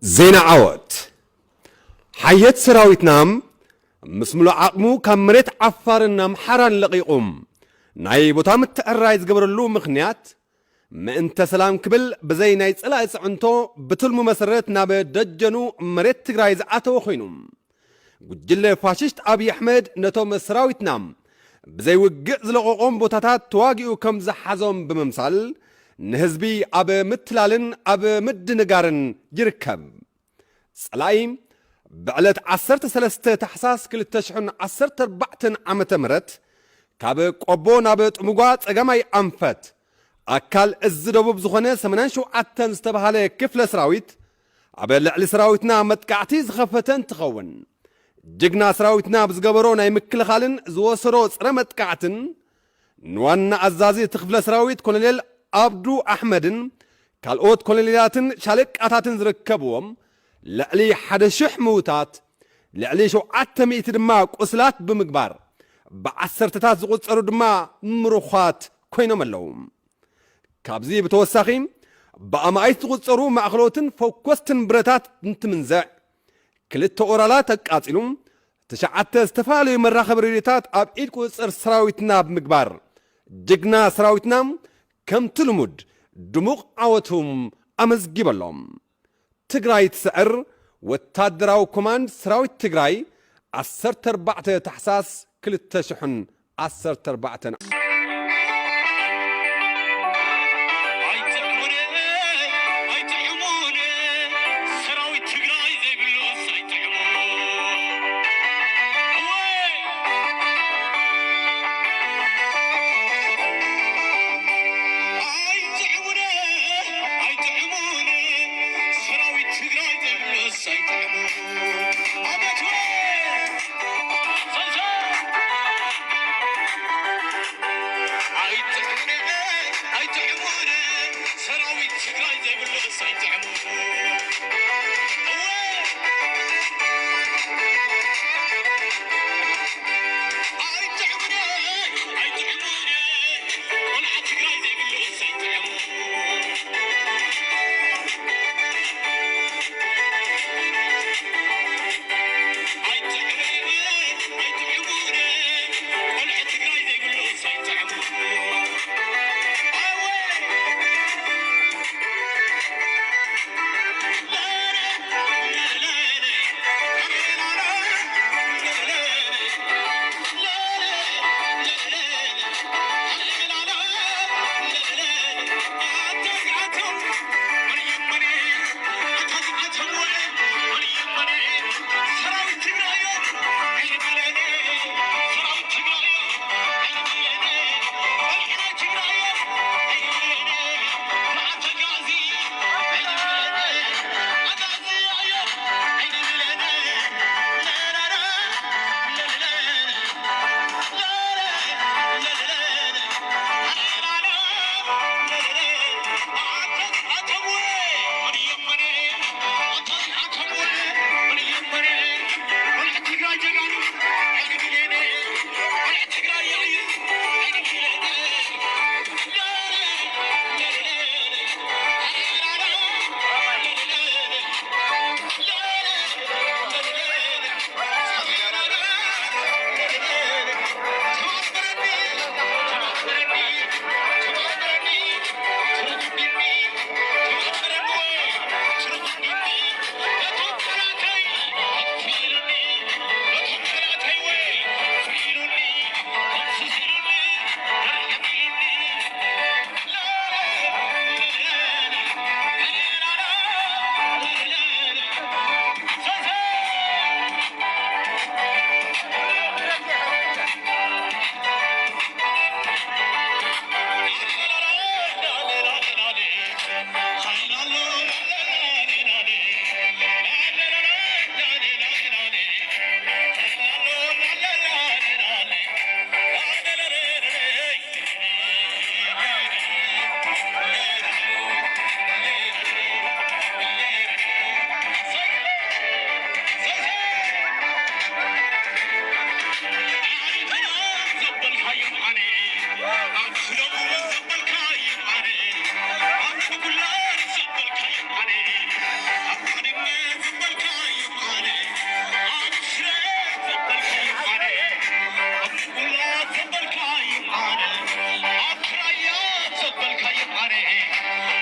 ዜና ዓወት። ሓየት ሰራዊትና ምስ ምሉእ ዓቕሙ ካብ መሬት ዓፋርን ኣምሓራን ለቒቑ ናይ ቦታ ምትዕርራይ ዝገበረሉ ምኽንያት፣ ምእንተ ሰላም ክብል ብዘይ ናይ ጸላኢ ጽዕንቶ ብትልሙ መሰረት ናብ ደጀኑ መሬት ትግራይ ዝኣተወ ኮይኑ፣ ጉጅለ ፋሽስት ኣብይ ኣሕመድ ነቶም ሰራዊትና ብዘይ ውግእ ዝለቐቖም ቦታታት ተዋጊኡ ከም ዝሓዞም ብምምሳል፣ ንህዝቢ ኣብ ምትላልን ኣብ ምድንጋርን ይርከብ። ጸላኢ ብዕለት ዓሰርተ ሰለስተ ታሕሳስ ክልተ ሽሕን ዓሰርተ ኣርባዕተን ዓመተ ምህረት ካብ ቆቦ ናብ ጥሙጓ ጸጋማይ ኣንፈት ኣካል እዚ ደቡብ ዝኾነ ሰማንያን ሸውዓተን ዝተባህለ ክፍለ ሰራዊት ኣብ ልዕሊ ሰራዊትና መጥቃዕቲ ዝኸፈተ እንትኸውን፣ ጅግና ሰራዊትና ብዝገበሮ ናይ ምክልኻልን ዝወሰዶ ጸረ መጥቃዕትን ንዋና ኣዛዚ እቲ ክፍለ ሰራዊት ኮሎኔል ኣብዱ ኣሕመድን ካልኦት ኮሎኔላትን ሻለቃታትን ዝርከብዎም ልዕሊ ሓደ ሽሕ ምዉታት፣ ልዕሊ ሸውዓተ ሚእቲ ድማ ቁስላት ብምግባር፣ ብዓሰርተታት ዝቑጸሩ ድማ ምሩኻት ኮይኖም ኣለዉ። ካብዚ ብተወሳኺ፣ ብኣማኢት ዝቑጸሩ ማእኸሎትን ፈኮስትን ብረታት እንትምንዘዕ፣ ክልተ ኦራላት ኣቃጺሉ፣ ትሽዓተ ዝተፈላለዩ መራኸቢ ሬድዮታት ኣብ ኢድ ቁጽጽር ሰራዊትና ብምግባር፣ ጅግና ሰራዊትና ከምቲ ልሙድ ድሙቕ ዓወቱ ኣመዝጊበሎም። ትግራይ ትስዕር፣ ወታደራዊ ኮማንድ ሰራዊት ትግራይ፣ ዓሰርተ ኣርባዕተ ታሕሳስ ክልተ ሽሕን ዓሰርተ ኣርባዕተን። ኣይጥዕሙን፣ ኣይጥዕሙን፣ ሰራዊት ትግራይ ዘይብሉስ ኣይጥዕሙን። እወ! ኣይጥዕሙን፣ ኣይጥዕሙን፣ ሰራዊት ትግራይ ዘይብሉስ ኣይጥዕሙን። ኣቤት ወይ! Hey, hey.